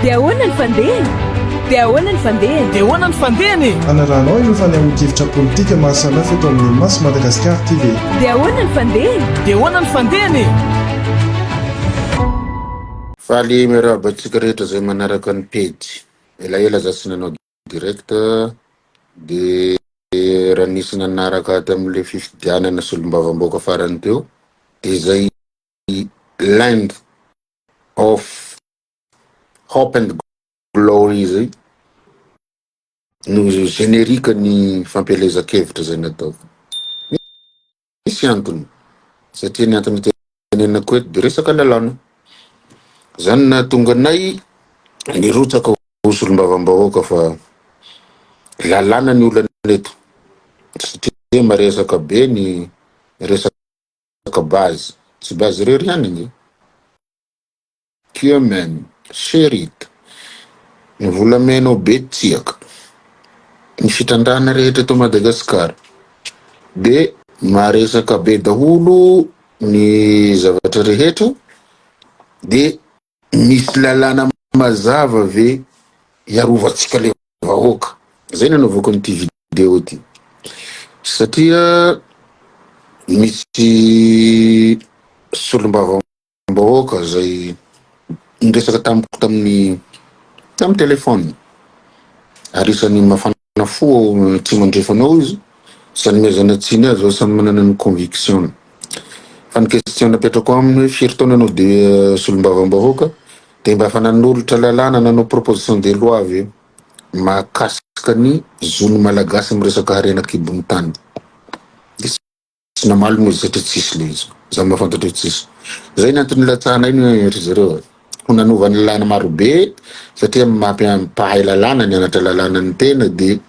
Dia ahoana ny fandehany? Dia ahoana ny fandehany? Dia ahoana ny fandehany e? Hanarahanao ireo fanehoan-kevitra politika maro samihafa eto amin'ny Maso Madagascar TV. Dia ahoana ny fandehany? Dia ahoana ny fandehany e? Faly miarahaba antsika rehetra izay manaraka ny pejy. Elaela za tsy nanao direct de raha nisy nanaraka tamin'le fifidianana solombavambahoaka farany teo de zay Land of Hope and Glory zay no générique ny fampielezan-kevitra zay nataoko. Misy antony, satria ny antony itenenako eto de resaka lalàna. Zany nahatonga anay nirotsaka ho solombavambahoaka fa lalàna ny olana eto, satria maresaka be ny resaka base, tsy base irery ihany ange. Cumin, Sherrit, ny volamena ao Betsiaka, ny fitrandrahana rehetra eto Madagasikara dia maresaka be daholo ny zavatra rehetra dia misy lalàna mazava ve hiarovantsika le vahoaka? Zay nanaovako an'ity vidéo ity satria misy solombava Bahoaka izay niresaka tamiko tamin'ny tamin'ny téléphone ary isan'ny mafana fo ao Atsimo Andrefana ao izy, tsy anomezana tsiny azy fa samy manana ny conviction-ny. Fa ny question napetrako aminy hoe firy taona ianao dia solombavambahoaka dia mba efa nanolotra lalàna nanao proposition de loi ve mahakasika ny zon'ny Malagasy amin'ny resaka harena an-kibon'ny tany? Dia Tsy namaly moa izy satria tsisy le izy. Za mahafantatra hoe tsisy. Zay ny antony nilatsahanay ny ry zareo e. Ho nanova ny lalàna marobe satria maha mpahay lalàna nianatra lalàna ny tena de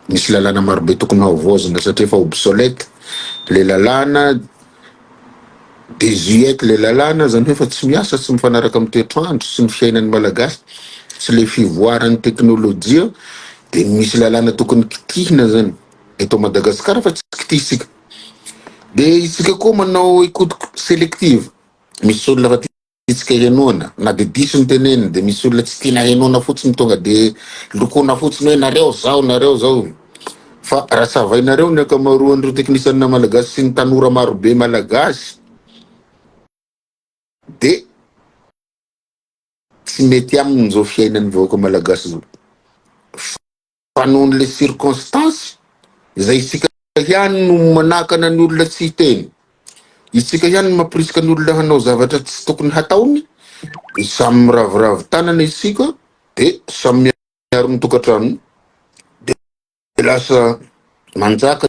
misy lalàna marobe tokony havaozina satria efa obsolète le lalàna, désuète le lalàna, zany hoe efa tsy miasa, tsy mifanaraka amin'ny toetr'andro sy ny fiainan'ny malagasy sy le fivoaran'ny teknolojia de misy lalàna tokony kitihina zany. eto Madagascar fa tsy kitihintsika. De isika koa manao écoute sélective. Misy olona fa tiantsika henoana na de diso ny teneniny de misy olona tsy tiana henoana fotsiny tonga de lokoana fotsiny hoe nareo zao nareo zao. Fa raha savainareo ny ankamaroan'ireo teknisianina malagasy sy ny tanora marobe malagasy de tsy mety aminy zao fiainan'ny vahoaka malagasy zao. Fa noho ny le circonstance izay isika ihany no manakana ny olona tsy hiteny, isika ihany no mampirisika ny olona hanao zavatra tsy tokony hataony, de samy miraviravy tanana isika de samy miaro ny tokantranony de lasa manjaka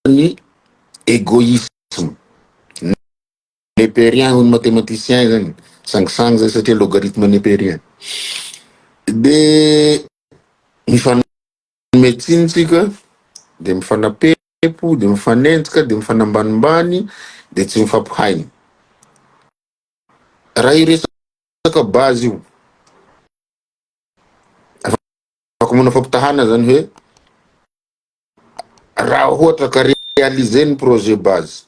ny egoisme. Nepérien hoy ny mathématicien zany, sangisangy zay satria logarithme nepérien. De mifanome tsiny tsika, de mifanapepo, de mifanenjika, de mifanambanimbany, de tsy mifampihaino. Raha io resaka base io, afaka manao fampitahana zany hoe raha ohatra ka réaliser ny projet base,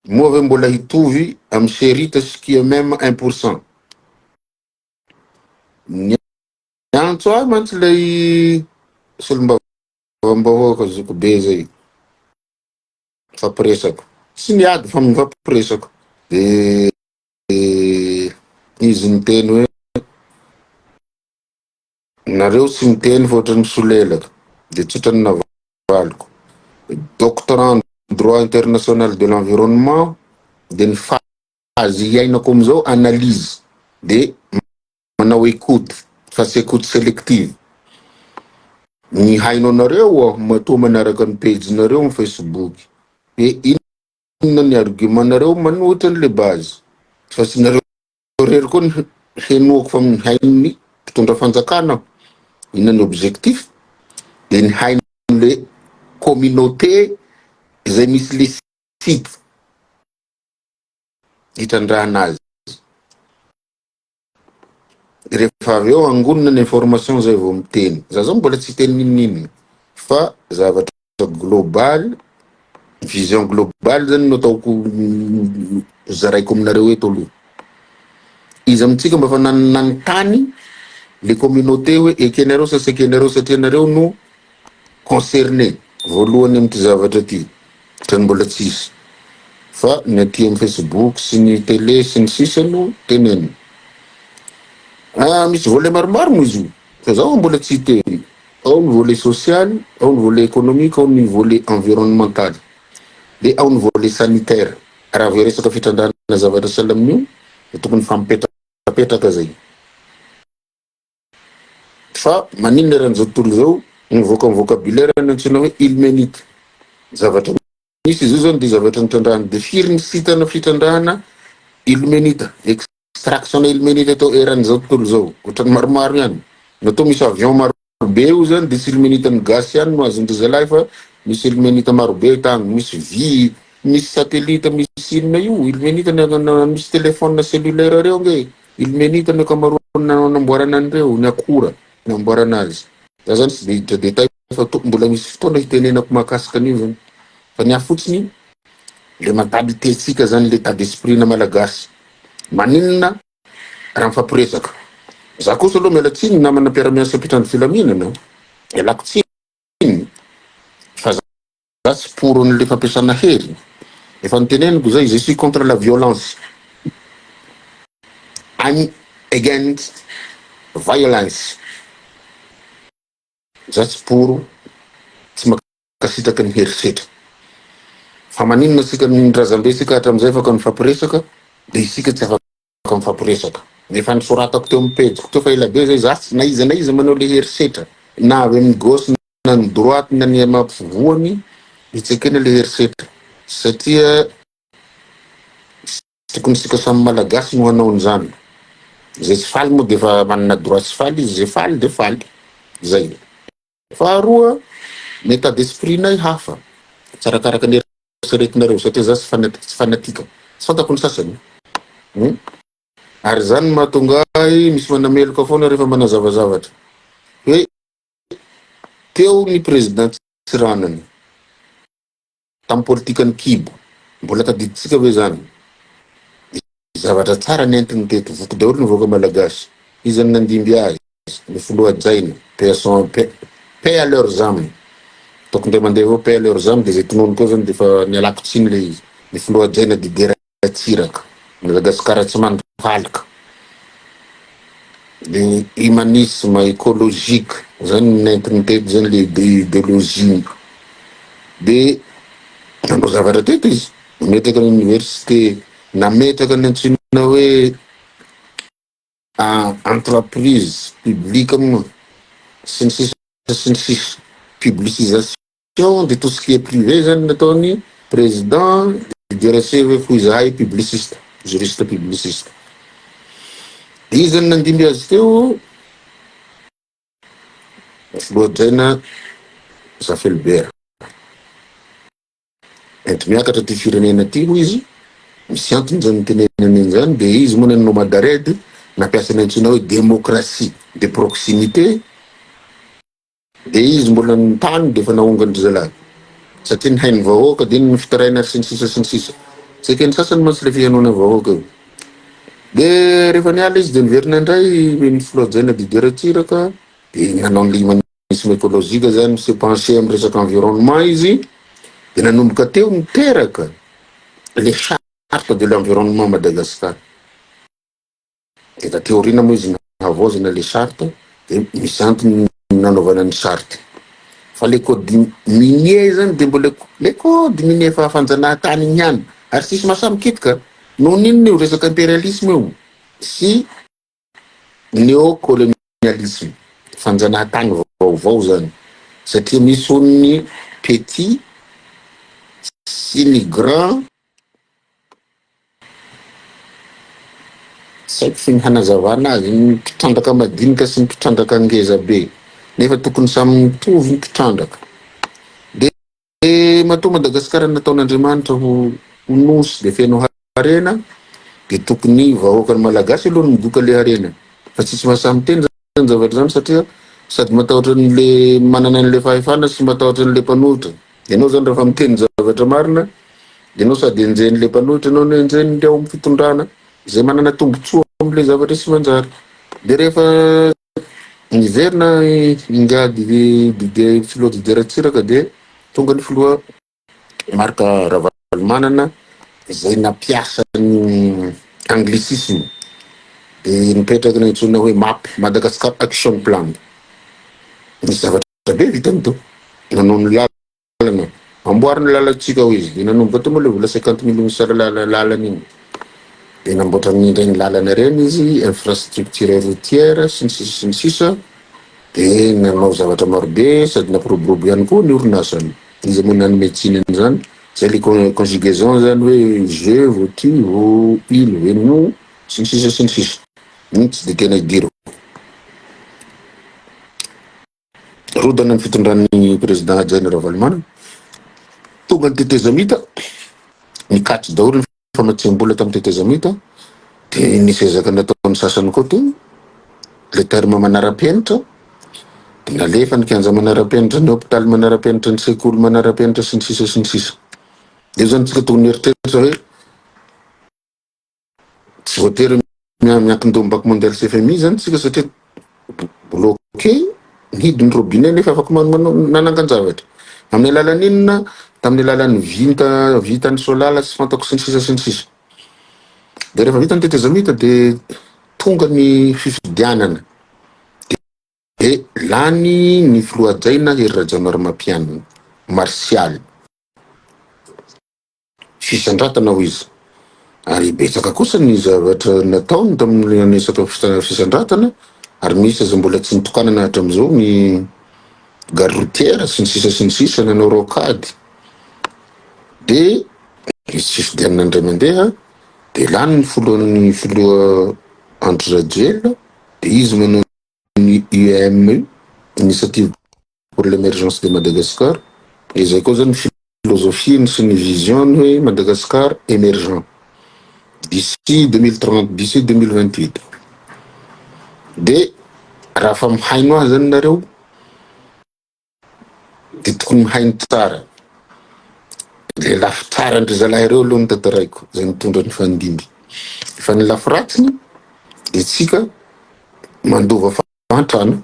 Moa ve mbola hitovy amin'ny Sherita sy QMM un pour cent? Niantso ahy mantsy ilay solombavambahoaka zokibe zay, mifampiresaka. Tsy niady fa mifampiresaka. De izy niteny hoe nareo tsy miteny fa ohatran'ny misolelaka. De tsotra ny navaliko. Doctorat en droit international de l'environnement de ny phase iainako amizao analyse de manao écoute fa tsy écoute sélective. Mihaino anareo aho matoa manaraka ny page-nareo am Facebook hoe inona ny argument-nareo manohitra an'le base fa tsy nareo irery koa ny henoako fa mihaino ny mpitondra fanjakana aho. Inona ny objectif? Dia ny haino le communauté izay misy le site hitrandrahana azy. Rehefa avy eo angonina ny information zay vao miteny. Za zao mbola tsy hiteny n'inon'inona fa zavatra global, vision global zany no ataoko zaraiko aminareo eto aloha. Iza amintsika mba efa nanontany le communauté hoe ekenareo sa tsy ekenareo satria nareo no concerné voalohany amin'ity zavatra ity. Otrany mbola tsisy fa ny aty amin'ny facebook sy ny télé sy ny sisa no tenenina. Ah misy volet maromaro moa izy io fa zaho mbola tsy hiteny. Ao ny volet social, ao ny volet économique, ao ny volet environnemental, de ao ny volet sanitaire. Raha vao hiresaka fitrandrahana zavatra sahala amin'io dia tokony hifampipetrapetraka zay. Fa maninona eran'izao tontolo izao mivoaka amin'ny vocabulaire ny antsoina hoe ilmenite? Zavatra misy izy io zany dia zavatra nitrandrahana. Dia firy ny site-na fitrandrahana ilmenite, extraction-na ilmenite atao eran'izao tontolo izao? Ohatran'ny maromaro ihany. Natao misy avion maro be io zany dia tsy ilmenite ny gasy ihany no azon-dry zalahy fa misy ilmenite maro be tany, misy vy, misy satellite, misy inona io, ilmenite ny misy téléphone cellulaire reo ange e. Ilmenita ny ankamaroan'ny nanamboarana an'ireo, ny akora namboarana azy. Za zany tsy dia hiditra détail fa to mbola misy fotoana hitenenako mahakasika an'io zany. Fa ny ahy fotsiny le mentalité tsika zany, l'état d'esprit na malagasy. Maninona raha mifampiresaka? Za kosa aloha miala tsiny namana mpiara-miasa mpitandro filaminana, ialako tsiny fa Za tsy pour an'le fampiasana hery, efa noteneniko zay, je suis contre la violence, I'm against violence, za tsy pour, tsy mankasitraka ny herisetra. Fa maninona tsika ny razambe tsika hatramizay afaka mifampiresaka de isika tsy afaka mifampiresaka. Efa nosoratako teo amin'ny pejiko teo fa elabe zay, za tsy na iza na iza manao le herisetra na avy amin'ny gauche na ny droite na ny ampovoany tsy ekena le herisetra satria tsy tokony isika samy malagasy no hanao an'izany. Zay tsy faly moa de efa manana droit tsy faly izy, zay faly de faly. Zay. Faharoa, ny état d'esprit nay hafa, tsy arakaraka ny eritreretinareo satria za tsy tsy fanatique, tsy fantako ny sasany. Hum. Ary zany no mahatonga ahy misy manameloka foana rehefa manazava zavatra. Hoe Teo ny président Tsiranana tamin'ny politikan'ny kibo. Mbola tadidintsika ve izany? Ny zavatra tsara nentiny teto, voky daholo ny vahoaka malagasy. Iza no nandimby azy? Ny filoha hajaina, paix à son paix, paix à leurs âmes. Ataoko indray mandeha avao paix à leurs âmes dia izay tononiko eo izany dia efa nialako tsiny ilay izy. Ny filoha hajaina Didier Ratsiraka, Madagasikara tsy mandohalika, le humanisme écologique zany no nentiny teto zany le idéologie de nanao zavatra teto izy, nametraka ny université, nametraka ny antsoina hoe entreprise publique moa sy ny sisa sy ny sisa, publicisation. De tout ce qui est privé zany nataony président Didier Ratsiraka hoe izahay publiciste, juriste publiciste. Iza no nandimby azy teo? Filoha Draina Zafelibera. Enti-miakatra ty firenena ty hoy izy, misy antony zany nitenenany an'izany, de izy moa nanao Madared, nampiasa ny antsoina hoe démocratie de proximité, Dia izy mbola nitany dia efa naongan-dry zalahy. Satria nihaino vahoaka dia ny fitaraina sy ny sisa sy ny sisa. Tsy eken'ny sasany mantsy ilay fihainoana vahoaka io. Dia rehefa niala izy dia niverina indray ny filoha Jaina Didier Ratsiraka dia nanao ny humanisme écologique zany, mi se pencher amin'ny resaka environnement izy. Dia nanomboka teo niteraka le charte de l'environnement Madagascar. Dia taty aoriana moa izy nahavaozana le charte dia misy antony nanaovana ny charte. Fa le code minier zany dia mbola le code minier efa fanjanahantany iny ihany ary tsisy mahasahy mikitika. Noho ny inona io resaka imperialisme io sy neo-colonialisme, fanjanahantany vaovao zany satria misy hono ny petit sy ny grand. Tsy haiko sy ny hanazavana azy, ny mpitrandraka madinika sy ny mpitrandraka ngeza be, nefa tokony samy mitovy ny mpitrandraka. De matoa Madagasikara nataon'Andriamanitra ho ho nosy de feno harena, de tokony vahoakan'ny Malagasy aloha no migoka le harena, fa tsisy mahasahy miteny zany zavatra zany satria sady matahotra an'le manana an'le fahefana sy matahotra an'le mpanohitra. Ianao zany rehefa miteny zavatra marina, ianao sady enjehin'le mpanohitra ianao no enjehin'le ao amin'ny fitondrana izay manana tombotsoa. amin'ilay zavatra tsy manjary. Dia rehefa niverina ingahy Didier, filoha Didier Ratsiraka dia tonga ny filoha Marc Ravalomanana izay nampiasa ny anglicisme dia nipetraka ny antsoina hoe MAP, Madagascar Action Plan. Nisy zavatra be vitany teo, nanao ny lalana, amboary ny lalantsika hoy izy, dia nanomboka teo moa ilay vola 50 millions lalana iny, dia namboatra an'ireny lalana ireny izy, infrastructure routière sy ny sisa sy ny sisa, dia nanao zavatra marobe sady nampiroborobo ihany koa ny orinasany. Iza moa nanome tsiny an'izany? Zay le conjugaison zany hoe je vos tu vos il ve nous sy ny sisa sy ny sisa. Iny tsy de tena idirako. Rodana ny fitondran'ny président Hajaina Ravalomanana. Tonga ny tetezamita, nikatso daholo ny famatsiam-bola tamin'ny tetezamita dia nisy ezaka nataon'ny sasany koa teo, le terme manara-penitra dia nalefa ny kianja manara-penitra, ny hopitaly manara-penitra, ny sekoly manara-penitra sy ny sisa sy ny sisa. Eo zany tsika tokony mieritreritra hoe tsy voatery miankin-doha amin'ny Banque Mondiale sy FMI zany tsika satria bloqué mihidy ny robinet nefa afaka nanangan-javatra. Amin'ny alalan'ny inona? Tamin'ny alalan'ny vinta vitan'ny Soalala sy fantako sy ny sisa sy ny sisa. Dia rehefa vita ny tetezamita dia tonga ny fifidianana. Dia lany ny filoha hajaina Hery Rajaonarimampianina, Martial. Fisandratana hoy izy. Ary betsaka kosa ny zavatra nataony tamin'ny resaka fisandratana ary misy aza mbola tsy nitokanana hatramin'izao ny gare routière sy ny sisa sy ny sisa, nanao rocade. Dia nisy fifidianana indray mandeha dia lany ny filohan'ny filoha Andry Rajoelina dia izy manao ny UEM, Initiative pour l'Emergence de Madagascar, dia izay koa zany ny philosophie-ny sy ny vision-ny hoe Madagascar émergent d'ici 2030, d'ici 2028. Dia raha fa mihaino ahy zany nareo dia tokony mihaino tsara. Le lafy tsaran-dry zalahy ireo aloha no tantaraiko, izay nitondra ny fandimby. Fa ny lafy ratsiny dia tsika mandova fahantrana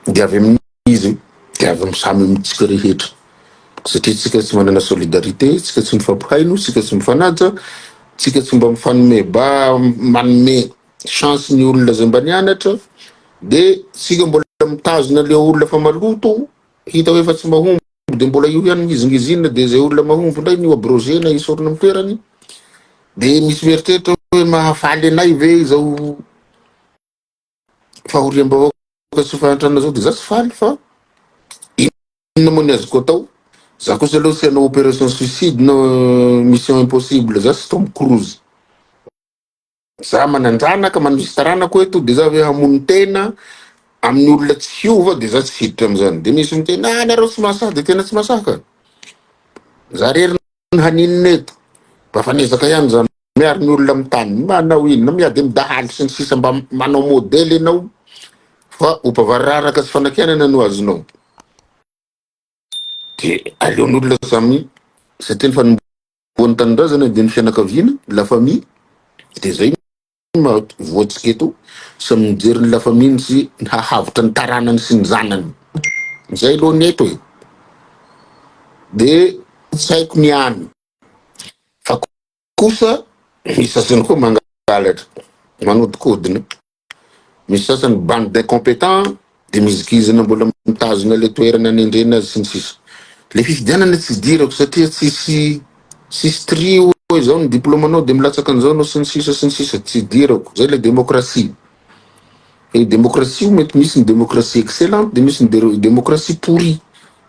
dia avy amin'iza io? Dia avy amin'ny samy amintsika rehetra. Satria tsika tsy manana solidarité, tsika tsy mifampihaino, tsika tsy mifanaja, tsika tsy mba mifanome ba manome chance ny olona izay mba nianatra, dia tsika mbola mitazona le olona fa maloto, hita hoe efa tsy mahomby dia mbola io ihany mihizingizinina, dia izay olona mahomby indray no abrogena esorina amin'ny toerany, dia misy mieritreritra hoe mahafaly anay ve izao fahoriam-bahoaka sy fahantrana zao, dia za tsy faly fa inona moa ny azoko atao? Za kosa aloha tsy hanao opération suicide na mission impossible, za tsy Tom Cruise. Za manan-janaka, manisy taranako eto, dia za ve hamono tena amin'ny olona tsy hiova, dia za tsy hiditra amin'izany. Dia misy miteny, ah nareo tsy mahasahy, dia tena tsy mahasahy ka. Za rery no haninona eto. Mba fa niezaka ihany za miaro ny olona amin'ny tany, manao inona, miady amin'ny dahalo sy ny sisa, mba manao modèle ianao fa ompa variraraka sy fanakianana no azonao. Dia aleon'ny olona samy, satria ny fanombohan'ny tanindrazana dia ny fianakaviana, la famille, dia zay no maha voantsika eto, samy mijery ny la famille-ny sy ny hahavotra ny taranany sy ny zanany. Zay aloha ny eto e. Dia tsy haiko ny any. Fa kosa misy sasany koa mangalatra, manodikodina. Misy sasany bande d'incompétents de mizikizina mbola mitazona le toerana nendrena azy sy ny sisa. Le fifidianana tsy idirako satria tsisy tsisy tri hoe zao ny diplôme-nao de milatsaka an'izao anao sy ny sisa sy ny sisa, tsy idirako. Zay le démocratie. Fa io démocratie io mety misy ny démocratie excellente de misy ny démocratie pourrie,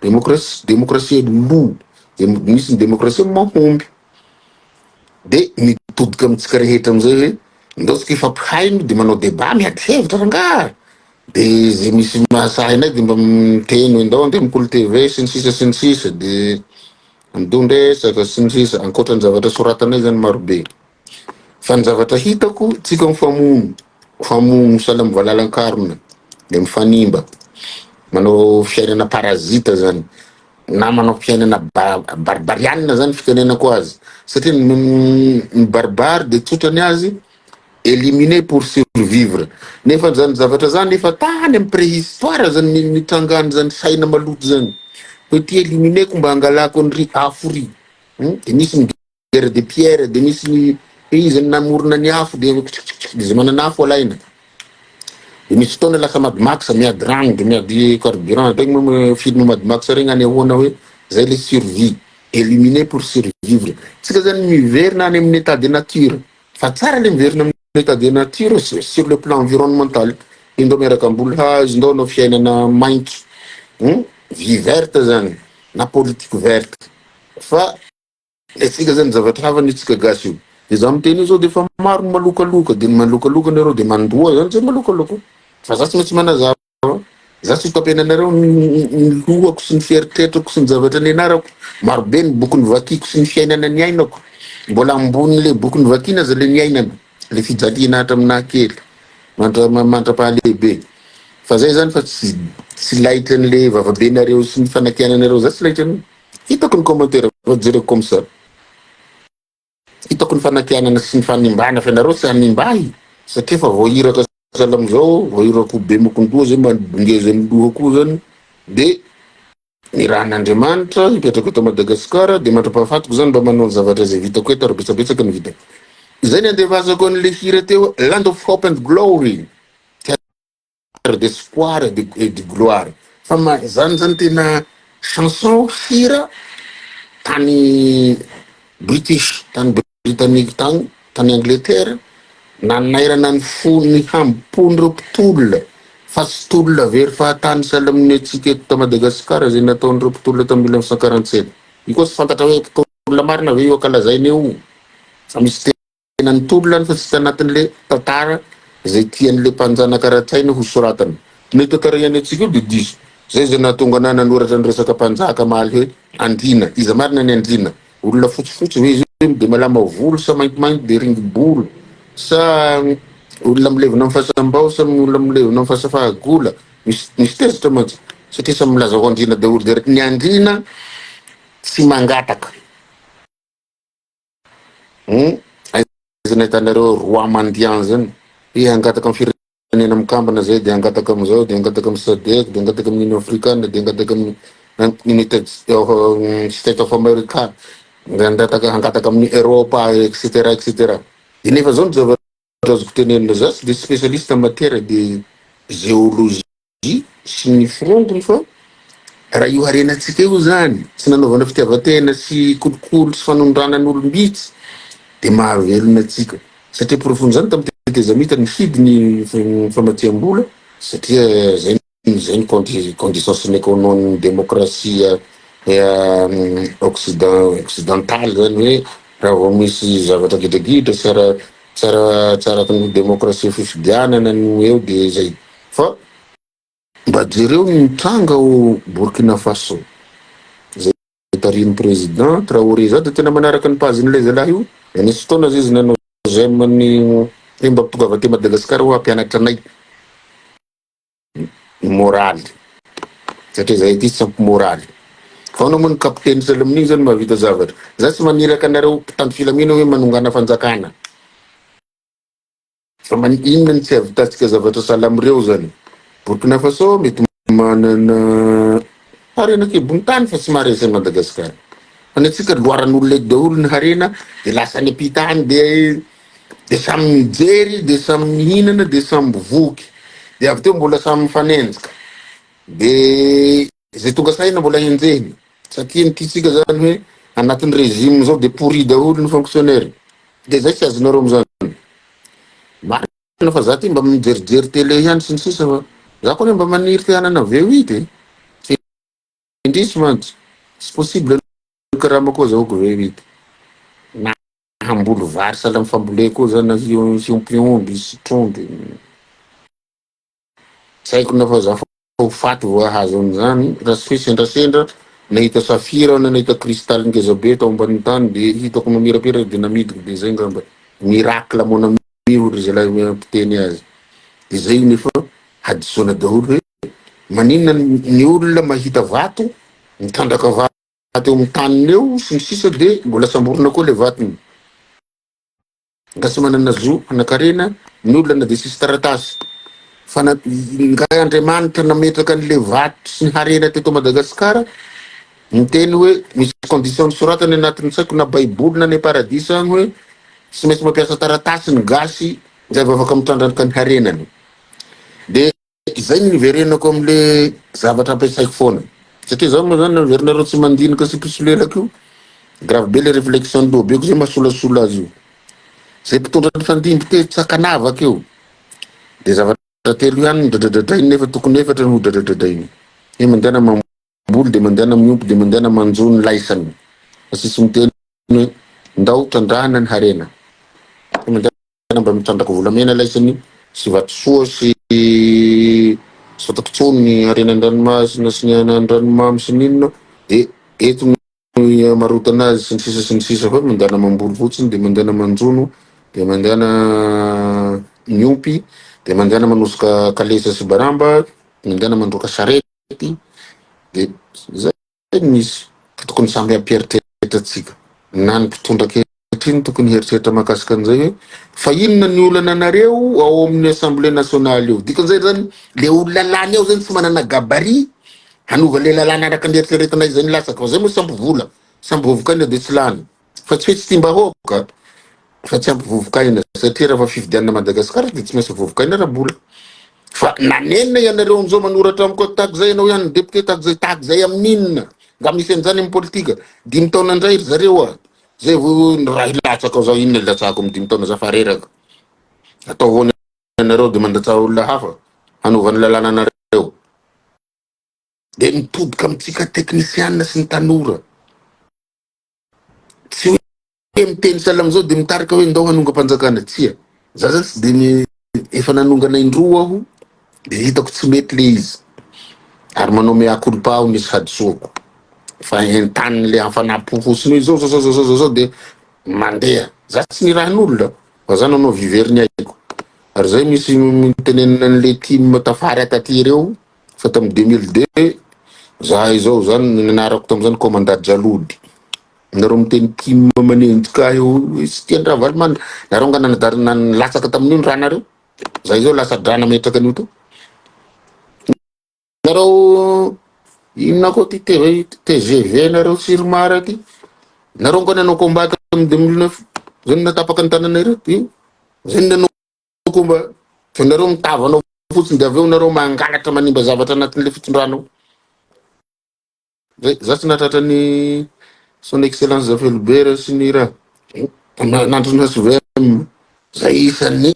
démocratie démocratie lo, de misy ny démocratie mahomby. De mitodika amintsika rehetra amizay hoe ndao tsika hifampihaino de manao débat miady hevitra rangaha de ze misy mahasahy anay de mba miteny hoe ndao andeha mikolo TV sy ny sisa sy ny sisa de midon-dresaka sy ny sisa ankoatra ny zavatra soratanay zany marobe. Fa ny zavatra hitako tsika mifamono, mifamono sahala amin'ny valala an-karona de mifanimba, manao fiainana parasite zany na manao fiainana barbarianina zany fitenenako azy satria ny barbare de tsotra ny azy. Éliminer pour survivre. Nefa zany zavatra zany efa tany amin'ny préhistoire zany nitrangany zany saina maloto zany. Hoe ty éliminer-ko mba hangalako an'ry afo ry. De nisy ny guerre de pierre, de nisy ny hoe iza no namorona ny afo de de zay manana afo alaina. De misy fotoana lasa Mad Max miady rano de miady carburant. Regny moa film Mad Max regny anehoana hoe zay le survie. Éliminer pour survivre. Tsika zany miverina any amin'ny état de nature. Fa tsara le miverina amin'ny état de nature sur le plan environnemental. Indao miaraka amboly hazo, indao hanao fiainana maitso. Vie verte zany na politique verte. Fa antsika zany zavatra hafa ny antsika gasy io. De za miteny io zao de efa maro ny malokaloka, de ny malokaloka nareo de mandoa zany zay malokaloka. Fa za tsy maintsy manazava. Za tsy ho tapenanareo ny lohako sy ny fieritreritako sy ny zavatra nianarako. Marobe ny boky novakiko sy ny fiainana niainako. Mbola ambonin'le boky novakina aza le niainana, le fijaliana hatramin'ny nahakely mandra-pahalehibe. Fa zay zany fa tsy tsy laitran'le vavabenareo sy ny fanakiananareo. Za tsy laitran'io. Hitako ny commentaire fa jereko comme ça. Hitako ny fanakianana sy ny fanimbana fa nareo tsy hanimba ahy satria efa voahiraka sahala amizao, voahiraka ho be mokondoha zay mba ngeza ny lohako io zany de nirahan'Andriamanitra hipetraka eto Madagasikara de mandra-pahafatiko zany mba manao ny zavatra izay vitako eto ary betsabetsaka ny vitako. Izay ny andevazako an'le hira teo Land of Hope and Glory. Terre d'espoir et de gloire fa ma zany zany tena chanson hira tany British tany Britannique tany tany Angleterre nanairana ny fo ny hambom-pon'ireo mpitolona fa tsy tolona very fahatany sahala amin'ny antsika eto ta Madagasikara izay nataon'ireo mpitolona tamin'ny 1947 io koa tsy fantatra hoe mpitolona marina ve io ankalazaina io fa misy Tena nitolona any fa tsy tanatin'le tantara izay tian'le mpanjanaka ara-tsaina ho soratana. Ny tantara iainantsika io dia diso. Zay izay nahatonga anah nanoratra ny resaka mpanjaka maly hoe andriana. Iza marina ny andriana? Olona fotsifotsy ve izy io dia malama volo sa maintimainty dia ringi-bolo sa olona milevina amin'ny fasam-bao sa olona milevina amin'ny fasa-fahagola? Misy misy tezitra mantsy satria samy milaza ho andriana daholo dia ny andriana tsy mangataka. Hum, aiza nahitanareo roi mendiant zany? Hoe hangataka amin'ny firenena mikambana zay, de hangataka amin'izao, de hangataka amin'ny SADC, de hangataka amin'ny Union africaine, de hangataka amin'ny United States of America, de hangataka hangataka amin'ny Europe, etc etc. De nefa zao ny zavatra azoko tenenina, za tsy de spécialiste en matière de géologie. sy ny forongony fa raha io harenantsika io zany tsy nanaovana fitiavan-tena sy kolikoly sy fanondranan'olom-bitsy dia mahavelona antsika satria porofon'izany tamin'ny tetezamita nifidy ny famatsiam-bola satria zay zay ny condition sine qua non ny demokrasia occident occidentale zany hoe raha vao misy zavatra gidragidra tsy ara tsy ara tsy araky ny demokrasia fifidianana no eo dia zay Fa mba jereo ny mitranga ao Burkina Faso izay tarihin'ny président Traoré. Za dia tena manaraka ny page-n'ilay zalahy io. Dia nisy fotoana aza izy nanao j'aime ny hoe mba tongava aty Madagasikara hoa hampianatra anay ny moraly satria zahay aty tsy ampy moraly. Fa ahoana moa ny kapiteny sahala amin'iny zany mahavita zavatra. Za tsy maniraka anareo mpitandro filamina hoe manongana fanjakana. Fa maninona no tsy ahavitantsika zavatra sahala amin'ireo zany? Burkina Faso mety manana harena an-kibon'ny tany fa tsy maharesy an'i Madagasikara. Fa ny antsika loaran'olona eto daholo ny harena dia lasa any am-pita any dia dia samy mijery dia samy mihinana dia samy voky dia avy teo mbola samy mifanenjika dia izay tonga saina mbola henjehina satria ny tiantsika zany hoe anatin'ny régime zao dia pourri daholo ny fonctionnaire dia zay tsy azonareo amizany. Marina fa za ty mba mijerijery télé ihany sy ny sisa fa za koa anie mba maniry te hanana V8 e. Tsy indrisy mantsy. Tsy possible ny karama koa azahoako V8. Na hamboly vary sahala amin'ny famboleko eo zany na hiompy omby sy trondro. Tsy haiko na fa za fa ho faty vao hahazo an'izany, raha tsy hoe sendrasendra nahita safira aho na nahita cristal ngeza be tao ambanin'ny tany de hitako mamirapiratra de namidiko de zay ngamba miracle mon ami hoy ry zalahy mpiteny azy de zay io nefa hadisoana daholo hoe maninona ny olona mahita vato mitrandraka vato eo amin'ny taniny eo sy ny sisa de mbola samborina koa le vatony. Nga tsy manana zo hanakarena ny olona na dia tsisy taratasy. Fa na nga Andriamanitra nametraka an'le vato sy ny harena teto Madagasikara niteny hoe misy condition nosoratany anatin'ny tsy haiko na baiboly na any paradisa any hoe tsy maintsy mampiasa taratasy ny gasy zay vao afaka mitrandraka ny harenany. De Izay no niverenako amin'le zavatra ampiasaiko foana. Satria zaho moa zany averinareo tsy mandinika sy mpisolelaka io, grave be le réflexion loha-beko zay mahasolasola azy io. Zay mpitondra nifandimby tetsy tsy ankanavaka io de zavatra telo ihany no dradradradrainy nefa tokony efatra no ho dradradradrainy. Hoe mandehana mamboly de mandehana miompy de mandehana manjono laisany. Fa tsisy miteny hoe ndao trandrahana ny harena. Hoe mandehana Tena mba mitrandraka volamena laisany sy vatosoa sy tsy fantako intsony ny harena an-dranomasina sy ny an-dranomamy sy ny inona de eto no ihamarotana azy sy ny sisa sy ny sisa fa mandehana mamboly fotsiny de mandehana manjono de mandehana miompy de mandehana manosika kalesa sy baramba mandehana mandroaka sarety de zay. Teny misy ka tokony samy hampieritreritra antsika na ny mpitondra ankehitriny tokony hieritreritra mahakasika an'izay hoe fa inona ny olana anareo ao amin'ny assemblée nationale io? Dikan'izay zany le olona lany ao zany tsy manana gabarit hanova le lalàna araka ny eritreretinay izay nilatsaka fa zay moa tsy ampy vola, tsy ampy vovokaina dia tsy lany fa tsy hoe tsy tiam-bahoaka fa tsy ampy vovokaina satria raha fa fifidianana Madagascar dia tsy maintsy vovokaina ara-bola. Fa nanenina ianareo amizao manoratra amiko ato tahaka izay ianao ihany ny député tahaka izay tahaka izay amin'inona? Nga misy an'izany amin'ny politika? Dimy taona indray ry zareo a! Zay vao raha hilatsaka ao zaho inona hilatsahako amin'ny dimy taona za fa reraka. Ataovy ao ny anareo dia mandatsaha olona hafa hanova ny lalàna anareo. Dia mitodika amintsika teknisianina sy ny tanora. Tsy hoe miteny sahala amin'izao dia mitarika hoe ndao hanongam-panjakana. Tsia. Za zany tsy dia efa nanongana indroa aho dia hitako tsy mety le izy. Ary manao mea culpa aho nisy hadisoako. Fa entanin'le hafanam-po fotsiny hoe izao zao zao zao zao zao dia mandeha. Za tsy nirahin'olona fa za nanao vivery ny aiko. Ary zay misy mitenenina an'le team tafara taty ireo fa tamin'ny 2002 za izao zany ny anarako tamin'izany commandant Jalody. Nareo miteny team manenjika ahy eo hoe tsy tian'i Ravalomanana. Nareo nga nanadary nilatsaka tamin'io ny ranareo. Za izao latsa-drà nametraka an'io teo. Nareo inona koa ty TV TGV nareo tsy ry mara ty. Nareo nga nanao combat tamin'ny 2009. Zay no natapaka ny tananareo io. Zay no nanao combat. Fa nareo mitavana fotsiny de avy eo nareo mangalatra manimba zavatra anatin'le fitondrana ao. Zay, za tsy nahatratra ny son excellence Zafelobert sy ny raha nandrona HVM. Zay isan'ny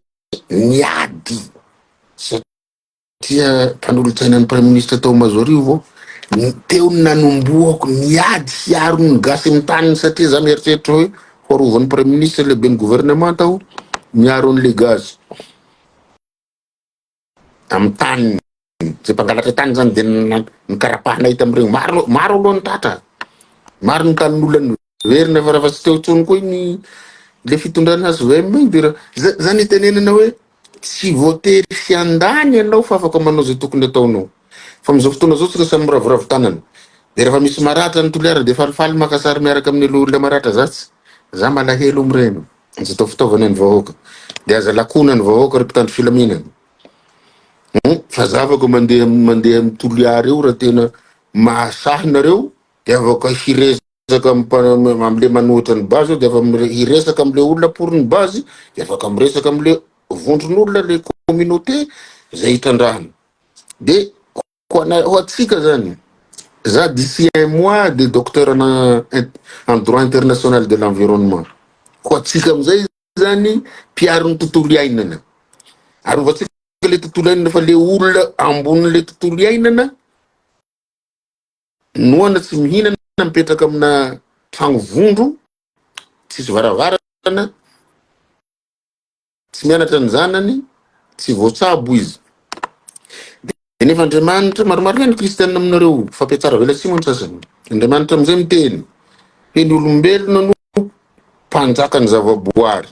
niady satria mpanolotsaina ny praiminisitra tao Mazoarivo aho. Teo ny nanombohako niady hiaro ny gasy amin'ny taniny satria za mieritreritra hoe ho arovan'ny praiminisitra lehiben'ny gouvernement aho miaro an'le gasy amin'ny taniny. Zay mpangalatra tany zany de nikarapahanay tamin'ireo. Maro maro aloha ny tratra. Maro ny tanin'olona niverina fa raha tsy teo intsony koa iny le fitondrana HVM iny de raha zany itenenana hoe tsy voatery hiandany ianao fa afaka manao zay tokony ataonao. Fa amin'izao fotoana izao tsika samy miraviravy tanana. De rehefa misy maratra any Toliara de falifaly maka sary miaraka amin'ny olona maratra. Za tsy za malahelo amin'ireny. Aza atao fitaovana ny vahoaka. De aza lakona ny vahoaka ry mpitandro filaminana. Fa za afaka mandeha mandeha amin'ny Toliara io raha tena mahasahy nareo de afaka hiresaka amle manohitra ny base eo de afaka hiresaka amle olona pour ny base de afaka miresaka amle vondron'olona le communauté zay hitrandrahana. De ho ana ho atsika zany za d'ici un mois de docteur en en droit international de l'environnement. Ho atsika amizay zany mpiaro ny tontolo iainana. Arovantsika le tontolo iainana fa le olona ambonin'le tontolo iainana noana tsy mihinana mipetraka amina tragno vondro tsisy varavarana tsy mianatra ny zanany tsy voatsabo izy. De nefa Andriamanitra maromaro ihany kristianina aminareo fampiatsara velatsihy moa ny sasany. Andriamanitra amizay miteny hoe ny olombelona no mpanjaka ny zavaboary.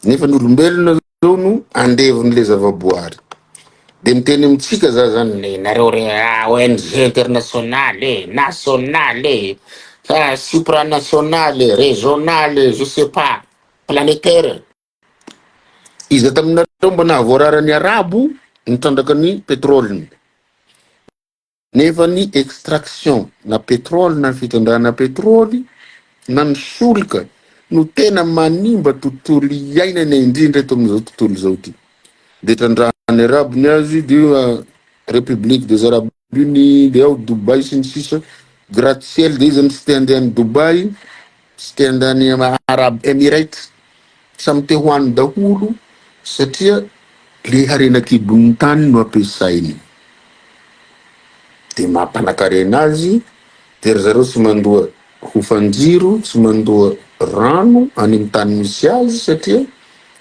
Nefa ny olombelona zao no andevon'le zavaboary. De miteny amintsika za zany nareo re ONG international e, national e, supranational e, régional e, je sais pas, planétaire. Iza taminareo mba nahavoarara ny arabo nitrandraka ny pétrole-ny? Nefa ny extraction na pétrole na ny fitrandrahana pétrole na ny solika no tena manimba tontolo iainana indrindra eto amin'izao tontolo izao ity. Dia trandrahan'ny arabo ny azy dia République des Arabes Unis dia ao Dubaï sy ny sisa gratte ciel dia iza no tsy te handeha any Dubaï, tsy te handeha any Arab Emirates. Samy te ho any daholo satria le harena an-kibon'ny tany no ampiasainy. De mampanakarena azy de ry zareo tsy mandoa hofan-jiro, tsy mandoa rano any amin'ny tany misy azy satria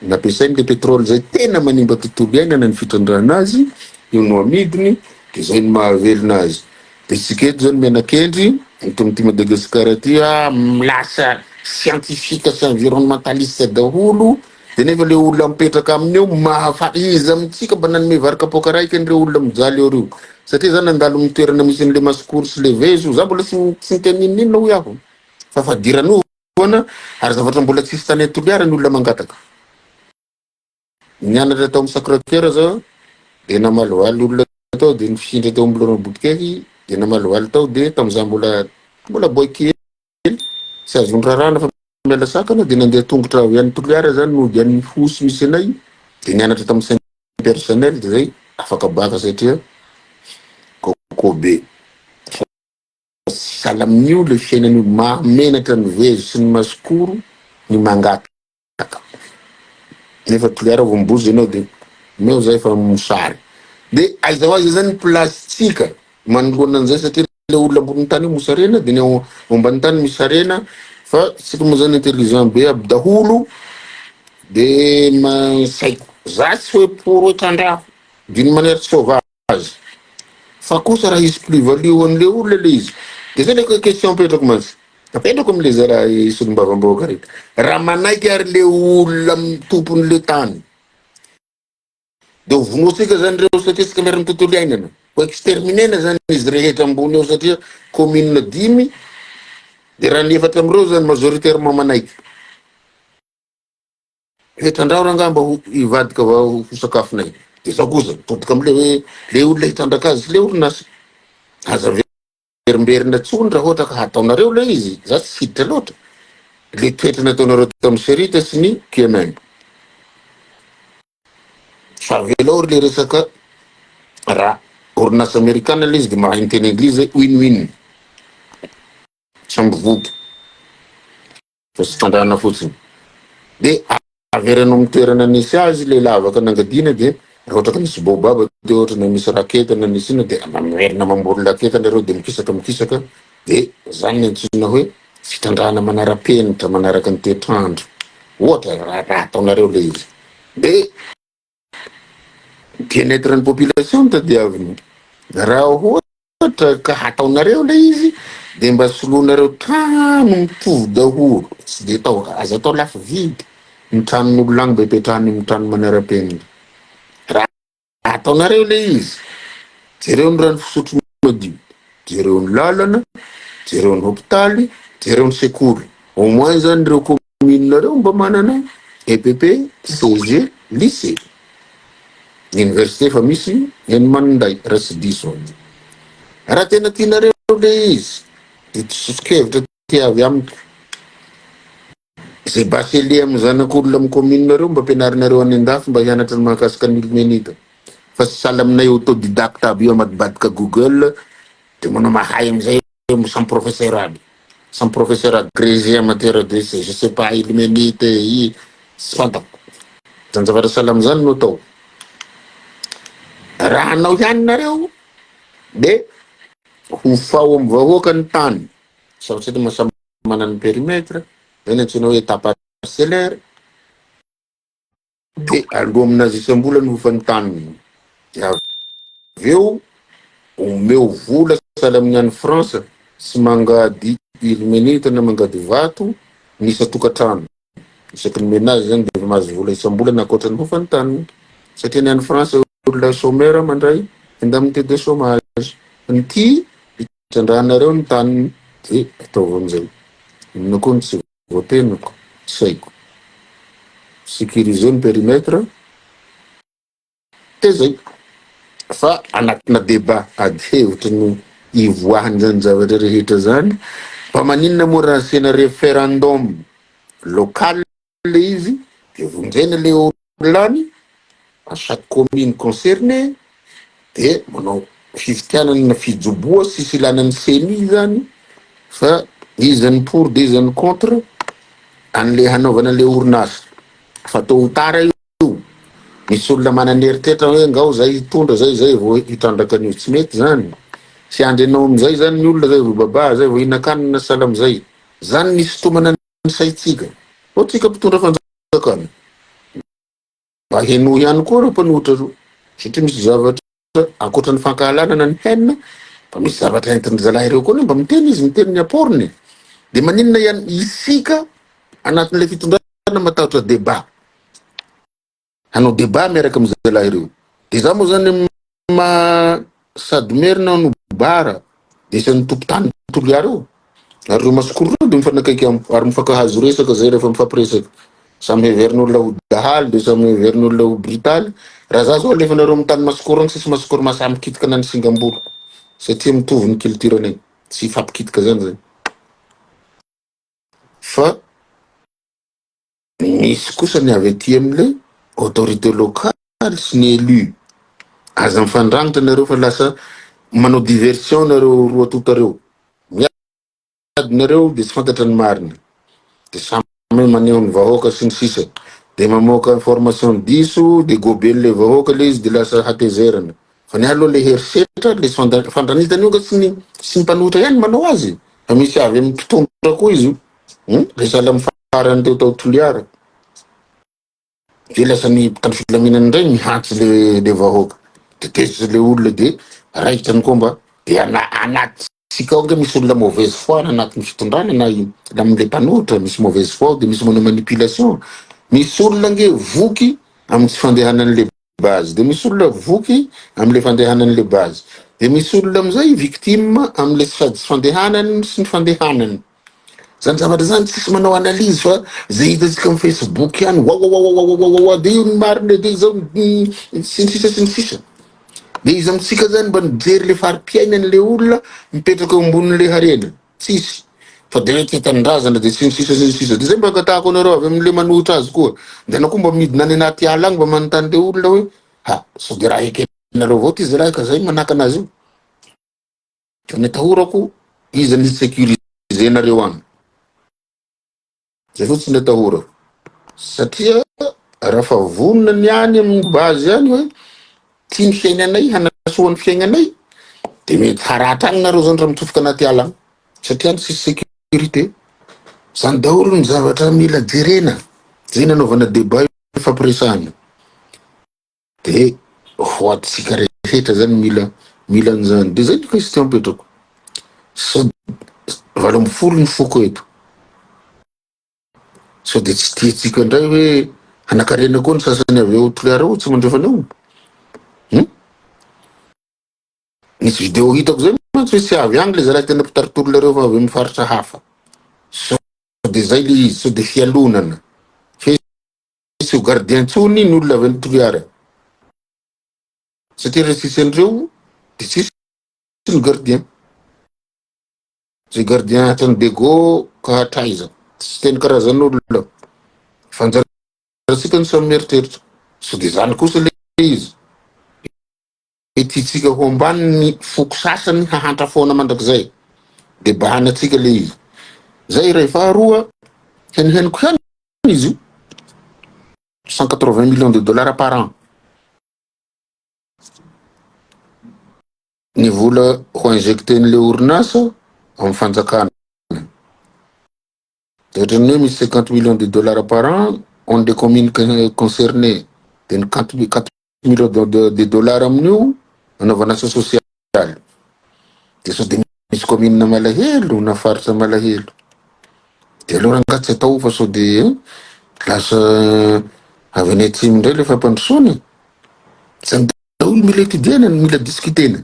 nampiasainy le pétrole zay tena manimba tontolo iainana ny fitrandrahana azy, io no amidiny de zay no mahavelona azy. De tsika eto zany mianakendry eto amin'ity Madagascar ty ah lasa scientifique sy environnementaliste daholo de nefa le olona mipetraka aminy eo mahafa iza amintsika mba nanome vary kapoaka raiky an'ireo olona mijaly eo reo satria za nandalo amin'ny toerana misy an'le Masikoro sy le Vezo za mbola tsy tsy niteny n'inon'inona hoy aho fa fadiranovana ary zavatra mbola tsisy tany Toliara ny olona mangataka. Nianatra tao amin'ny Sacré Coeur za dia namalivaly olona tao dia nifindra teo amin'ny Laurent Botokeky dia namalivaly tao dia tamin'izaho mbola mbola boy kely tsy azo nirarahana fa miala sakana dia nandeha tongotra avy any Toliara zany nody any Ihosy misy anay dia nianatra tamin'ny Saint Pierre Chanel dia zay afaka baka satria coco be. Fa sahala amin'io le fiainan'io mahamenatra ny vezo sy ny masikoro ny mangataka. Nefa Toliara vao mibozy ianao de omeo zay fa mosary. De aiza ho aiza zany ny place-tsika manoloana an'izay satria le olona ambonin'ny tany io mosarena de ny ao ambany tany misy harena fa tsika moa zany intelligent be aby daholo de ma tsy haiko. Za tsy hoe pour hoe trandraho d'une manière sauvage. azy fa kosa raha hisy plus value ho an'le olona le izy de zay le question apetrako mantsy apetrako amle zalahy solombavambahoaka reto raha manaiky ary le olona tompon'le tany de ho vonoantsika zany reo satria tsika miara tontolo iainana ho exterminena zany izy rehetra ambony eo satria commune dimy de raha ny efatra am'ireo zany majoritairement manaiky He trandraho rangaha mba ho hivadika va ho sakafonay. De zao kosa, mitodika amle hoe le olona hitrandraka azy sy le orinasa. Aza averimberina tsony raha ohatra ka hataonareo le izy, za tsy hiditra loatra, le toetra nataonareo tamin'ny Serita sy ny QMM. Fa avelao ry le resaka raha orinasa amerikana le izy de mahay miteny anglisy zay win win. Samby voky. Fa tsy trandrahana fotsiny. De avereno amin'ny toerana nisy azy le lavaka nangadiana de raha ohatra ka nisy baobab teo ohatra na misy raketa na nisy inona de mamerina mamboly raketa nareo de mikisaka mikisaka de zany ny antsoina hoe fitrandrahana manara-penitra manaraka ny toetr'andro ohatra raha ataonareo le izy de bien être ny population no tadiaviny raha ohatra ka hataonareo le izy de mba soloanareo trano mitovy daholo tsy de atao aza atao lafo vidy ny tranon'olona agny mba hipetrahany amin'ny trano manara-penitra raha ataonareo le izy jereo ny rano fisotro madio jereo ny lalana jereo ny hopitaly jereo ny sekoly au moins zany ireo commune reo mba manana EPP, CG, lycée. Ny université efa misy eny Maninday raha tsy diso aho. Raha tena tianareo le izy de soso-kevitra ty avy amiko. Izay bachelier amin'ny zanak'olona amin'ny commune nareo mba ampianarinareo any an-dafy mba hianatra ny mahakasika ny ilmenita fa tsy sahala aminay autodidacte aby io amadibadika google de manao mahay amizay samy professeur aby samy professeur agrégé en matière de je sais pas ilmenite i tsy fantako zany zavatra sahala amizany no atao raha hanao ihany nareo de hofao amin'ny vahoaka ny tany satria samy manana ny périmètre zay ny antsoina hoe état parcellaire de aloha aminazy isam-bola ny hofan'ny taniny de avy eo omeo vola sahala amin'ny any France tsy mangady ilmenite na mangady vato ny isan-tokantrano isaky ny ménage zany de efa mahazo vola isam-bolana ankoatra ny hofan'ny taniny satria ny any France olona chômeur mandray indemnité de chômage ny ty Trandrahanareo ny taniny de ataovy amizay. Inona koa no tsy voateniko? Tsy haiko. Sécuriser ny périmètre. De zay. Fa anatina débat ady hevitra no ivoahan'izany zavatra rehetra zany. Fa maninona moa raha asiana référendum local le izy de vonjena le olona any à chaque commune concernée de manao fifidianana na fijoboa tsisy ilana ny CENI zany fa iza ny pour de iza ny contre an'le hanaovana le orinasa. Fa tôt ou tard io misy olona manana eritreritra hoe ngao zay hitondra zay zay vao hitrandraka an'io. Tsy mety zany. Tsy andry anao amizay zany ny olona zay vao babà zay vao hihinan-kanina sahala amizay. Zany ny hisintomana ny saintsika. Ao tsika mpitondra fanjakana. Mba henoy ihany koa ireo mpanohitra ireo satria misy zavatra ankoatra ny fankahalana na ny haine mba misy zavatra entin-dry zalahy ireo koa anie mba miteny izy miteny ny apport-ny. Dia maninona ihany isika anatin'ilay fitondrana matahotra débat. Hanao débat miaraka amin'ny zalahy ireo. Dia za moa zany amin'ny maha sady merina no bara dia isan'ny tompon-tany Toliara io. Ary ireo masikoro ireo dia mifanakaiky amiko ary mifankahazo resaka zay rehefa mifampiresaka. Samy heverin'olona ho dahalo dia samy heverin'olona ho brutaly. Raha za zao alefanareo amin'ny tany masikoro any tsisy masikoro mahasahy mikitika na ny singam-boloko satria mitovy ny culture-nay. Tsy hifampikitika zany zay. Fa misy kosa ny avy aty amin'ilay autorité locale sy ny élu. Aza mifandrangitra nareo fa lasa manao diversion nareo roa tonta reo. Miady nareo de tsy fantatra ny marina. De samy maneho ny vahoaka sy ny sisa. De mamoaka information diso de goben'le vahoaka le izy de lasa hatezerana. Fa ny ahy aloha le herisetra, le fandranitana io nga tsy ny tsy ny mpanohitra ihany manao azy fa misy avy amin'ny mpitondra koa izy io. Hum, le sahala amin'ny farany teo tao Toliara. De lasa ny mpitandro filaminana indray mihantsy le le vahoaka. De tezitra le olona de raikitra ny combat. De ana anatintsika ao ange misy olona mauvaise foi na anatin'ny fitondrana na na amin'le mpanohitra misy mauvaise foi ao de misy manao manipulation. Misy olona ange voky amin'ny tsy fandehanan'le base de misy olona voky amle fandehanany le base de misy olona amizay victime amle sady tsy fandehanany sy ny fandehanany zany zavatra zany tsisy manao analyse fa zay hitantsika am facebook ihany wawawawawawawawa de io ny marina de izao sy ny sisa sy ny sisa de iza amitsika zany mba nijery le fari-piainany le olona mipetraka eo ambonin'le harena Tsisy. Fa de hoe tia tanindrazana de sy ny sisa sy ny sisa. De zay mba angatahako anareo avy amle manohitra azy koa. De anao koa mba midina any anaty ala agny mba manontany le olona hoe ha sao de raha ekenareo avao ty zalahy ka zay manakana azy io. Fa ny atahorako iza ny hi-securiser-nareo agny. Zay fotsiny ny atahorako. Satria raha fa vonona ny any amin'ny base any hoe tia ny fiainanay, hanasoa ny fiainanay, de mety haratra any nareo zany raha mitsofoka anaty ala any. Satria any tsisy sécurité. Zany daholo ny zavatra mila jerena. Zay nanaovana débat ifampiresahana. De ho antsika rehetra zany mila mila an'izany. De zay ny question apetrako. Sao 18 ny foko eto. Sao de tsy tiantsika indray hoe hanakarena koa ny sasany avy ao Toliara ao tsy mandrefana eo. Hum? Nisy vidéo hitako zay mantsy hoe tsy avy agny le zalahy tena mpitari-tolona reo fa avy amin'ny faritra hafa. Sao de zay le izy, sao de fialonana. Fe Tsy ho gardien intsony ny olona avy any Toliara satria raha tsisy an'ireo dia tsisy ny gardien. Izay gardien hatrany Dego ka hatraiza. Tsy teny karazan'olona. Fa anjarantsika no samy mieritreritra. Sao dia izany kosa ilay izy. Hoe tiantsika ho ambany ny foko sasany hahantra foana mandrakizay. Dia bahanantsika ilay izy. Izay iray. Faharoa, henohenoko ihany izy io, 180 millions de dollars par an ny vola ho injecter-n'ilay orinasa amin'ny fanjakana. Dia ohatran'ny hoe misy 50 millions de dollars par an ho an'ilay commune concerné. Dia ny 4 millions de dollars amin'io anaovana asa sosialy. Dia sao dia misy commune malahelo na faritra malahelo. Dia aleo rangahy tsy atao fa sao dia lasa avy any atsimo indray ilay fampandrosoana e. Zany daholo mila étudier-na, mila discuter-na.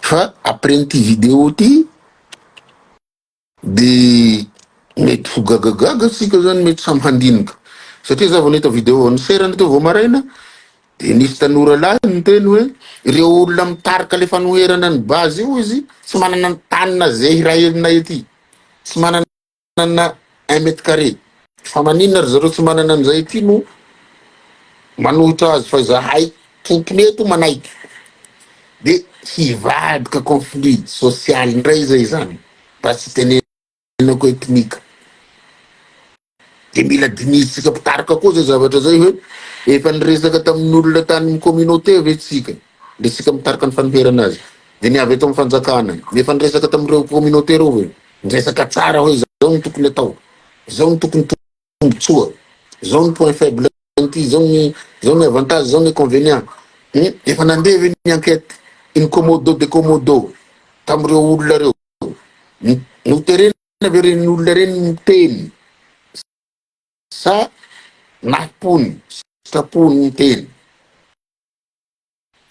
Fa après an'ity vidéo ity De mety ho gagagaga tsika zany mety samy handinika satria za vao nahita video niserana teo vao maraina. Dia nisy tanora lahy niteny hoe ireo olona mitarika le fanoherana ny base io izy tsy manana ny tany na zehy iray aminay aty, tsy manana na un mètre carré. Fa maninona ry zareo tsy manana an'izay aty no manohitra azy fa izahay tompony eto manaiky. Dia hivadika conflit social indray izay izany mba tsy tenenako ethnique. Dia mila dinihintsika mpitarika koa izay zavatra izay hoe efa niresaka tamin'ny olona tany amin'ny communauté ve tsika, le tsika mitarika ny fanoherana azy, dia ny avy eto amin'ny fanjakana, efa niresaka tamin'ireo communauté ireo ve? Niresaka tsara hoe izao no tokony atao, izao no tokony tombotsoa, izao ny point faible an'ity, izao ny izao ny avantage, izao ny inconvénient. Hum, efa nandeha ve ny enquête in commodo de commodo tamin'ireo olona ireo? Noterena ve ireny olona ireny miteny sa nahim-pony, sitrapony miteny?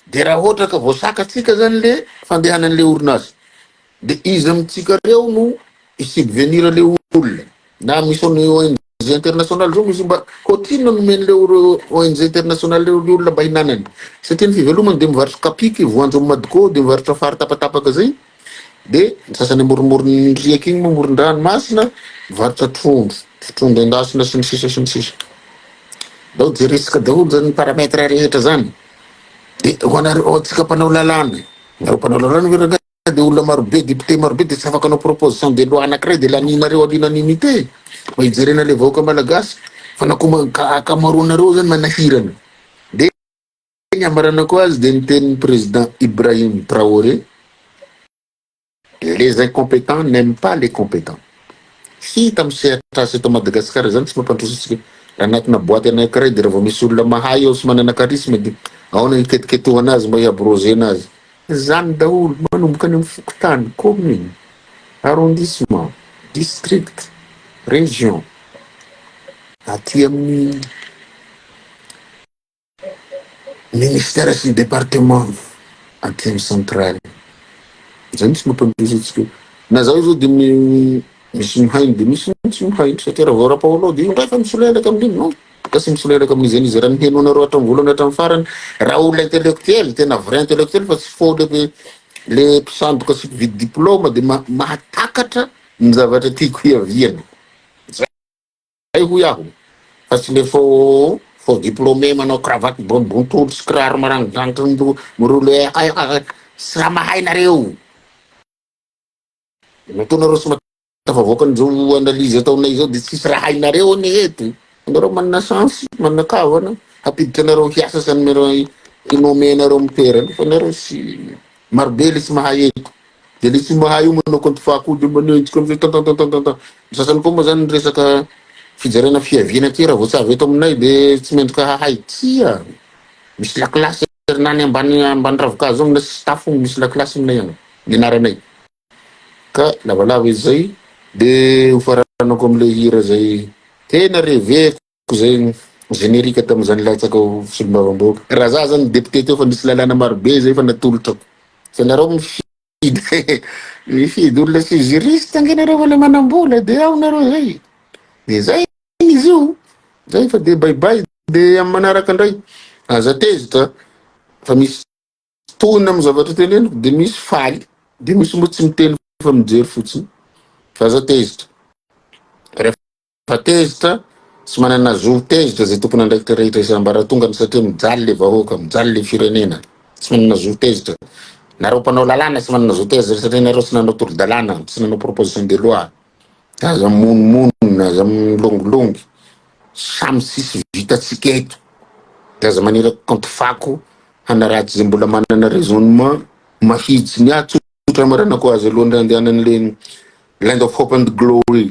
Dia raha ohatra ka voasakatsika zany le fandehanan'le orinasa de iza amintsika reo no hi-subvenir le olona? Na misy ny ONG international zao misy mba ohatrinona no omen'le ONG international reo ny olona mba hinanany? Satria ny fivelomany de mivarotra kapiky, voanjo amin'ny Madco, de mivarotra fary tapatapaka zay, de ny sasany amoromoron'ny riaka iny moa amoron-dranomasina mivarotra trondro, trondro endasina sy ny sisa sy ny sisa. Ndao jerentsika daholo zany paramètre rehetra zany. De ho anareo, ho antsika mpanao lalàna, nareo mpanao lalàna ve rangahy de olona marobe, député marobe de tsy afaka hanao proposition de loi anankiray de lanianareo à l'unanimité mba hijerena le vahoaka malagasy fa na koa ankamaroanareo zany manahirana. De ny hamaranako azy de ny tenin'ny président Ibrahim Traoré, Les incompetents n'aiment pas les competents. Hita amin'ny sehatr'asa eto Madagasikara izany tsy mampandroso antsika. Raha anatina boite anankiray dia raha vao misy olona mahay ao sy manana charisme dia aona hiketiketohana azy mba hi-abrogena azy. Izany daholo manomboka any amin'ny fokontany, commune, arrondissement, district, région, aty amin'ny Ministère sy ny département aty amin'ny centrale. Zay mihitsy mampandroso antsika. Na zaho zao dia misy mihaino dia misy tsy mihaino satria raha vao Rapaolo dia io ndray fa misolelaka amin'iny non. Ka tsy misolelaka amin'iza n'iza raha miheno anareo hatramin'ny voalohany hatramin'ny farany raha olona intellectuel tena vrai intellectuel fa tsy faux le le mpisandoka sy mpividy diplôme dia mahatakatra ny zavatra tiako hiaviana. Zay hoy aho fa tsy le faux faux diplômé manao cravate bontontolo sy kiraro marangidranitra miroule tsy raha mahay nareo. Matoa nareo tsy tafavoaka an'izao analyse ataonay izao dia tsisy raha hainareo anie eto. Nareo manana chance, manana kavana hampiditra anareo hiasa sy hanome hi-nommer anareo amin'ny toerana fa nareo tsy marobe le tsy mahay eto. Dia le tsy mahay io manao compte fako dia manenjika amizay tantantantantan. Ny sasany koa moa zany resaka fijerena fiaviana aty raha vao tsy avy eto aminay dia tsy mendrika hahay. Tsia! Misy lakilasy na any ambany ambany ravikazo agny na tsisy tafo misy lakilasy aminay agny nianaranay. Ka lavalava izy zay dia hofaranako amle hira zay tena reveko zay générique tamin'izany latsaka ho solombavambahoaka. Raha za zany député teo fa nisy lalàna marobe zay fa natolotrako. Fa nareo mifidy mifidy olona tsy juriste ange nareo fa le manambola de ao nareo zay. De zay izy io. Zay fa de bye bye de amin'ny manaraka indray. Aza tezitra fa misy tohina amin'ny zavatra teneniko de misy faly de misy moa tsy miteny fa mijery fotsiny. Fa aza tezitra. Rehefa tezitra, tsy manana zo ho tezitra izay tompon'andraikitra rehetra isan-ambaratongany satria mijaly le vahoaka, mijaly le firenena. Tsy manana zo ho tezitra. Nareo mpanao lalàna tsy manana zo tezitra satria nareo tsy nanao tolo-dalàna, tsy nanao proposition de loi. Aza mimonomonona, aza milongilongy. Samy tsisy vitantsika eto. De aza maniraka compte fako hanaratsy izay mbola manana raisonnement mahitsy. Ny ahy tsotra hamaranako azy alohan'ny handehanan'le Land of Hope and Glory.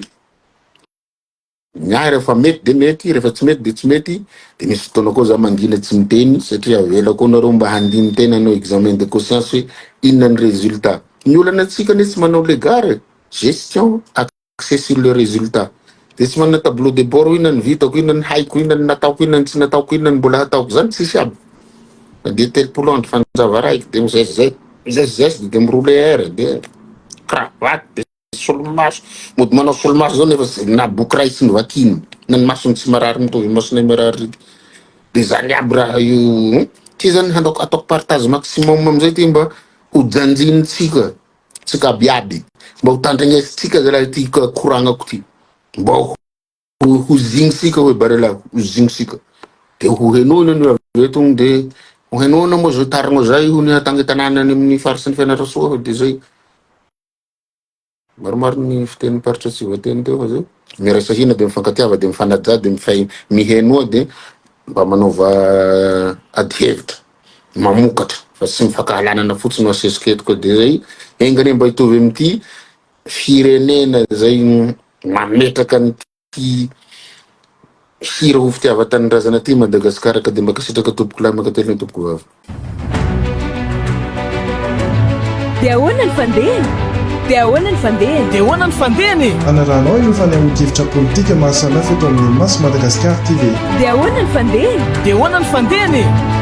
Ny ahy rehefa mety de mety, rehefa tsy mety de tsy mety, de misy fotoana koa za mangina tsy miteny satria avela koa nareo mba handini-tena hanao examen de conscience hoe inona ny résultat. Ny olana antsika anie tsy manao legard e, gestion axée sur le résultat. De tsy manana tableau de bord hoe inona ny vitako, inona ny haiko, inona ny nataoko, inona ny tsy nataoko, inona ny mbola hataoko, zany tsisy aby. Fa de 30 andro fanjava raiky de mizesizesy, mizesizesy de mi-rouler air, de cravate, de Solomaso, mody manao solomaso zao nefa na boky iray tsy novakiany, na ny masony tsy marary mitovy ny masonay marary. De zany aby raha io ty zany handaoko ataoko partage maximum amizay ty mba ho janjinintsika tsika aby aby mba ho tandrignesintsika zalahy ty koragnako ty mba ho ho zignisika hoe barelahy ho zignisika de ho henoina ny avy eto de ho henoina moa zay tarigna zay ho ny hatangy tanàna any amin'ny faritry ny Fianarantsoa de zay. Maromaro ny fitenim-paritra tsy voateny teo fa zay. Miraisa hina de mifankatiava de mifanajà de mifay mihenoa de mba manaova ady hevitra mamokatra fa tsy mifankahalanana fotsiny no asesika eto ka de zay enga anie mba hitovy amin'ity firenena zay mametraka an'ity hira ho fitiavan-tanindrazana ty Madagasikara ka de mankasitraka tompoko lahy mankatelina tompoko vavy. Dia ahoana ny fandehany? Dia ahoana ny fandehany? Dia ahoana ny fandehany e? Hanarahanao ireo fanehoan-kevitra politika maro samihafa eto amin'ny Maso Madagascar TV. Dia ahoana ny fandehany? Dia ahoana ny fandehany e?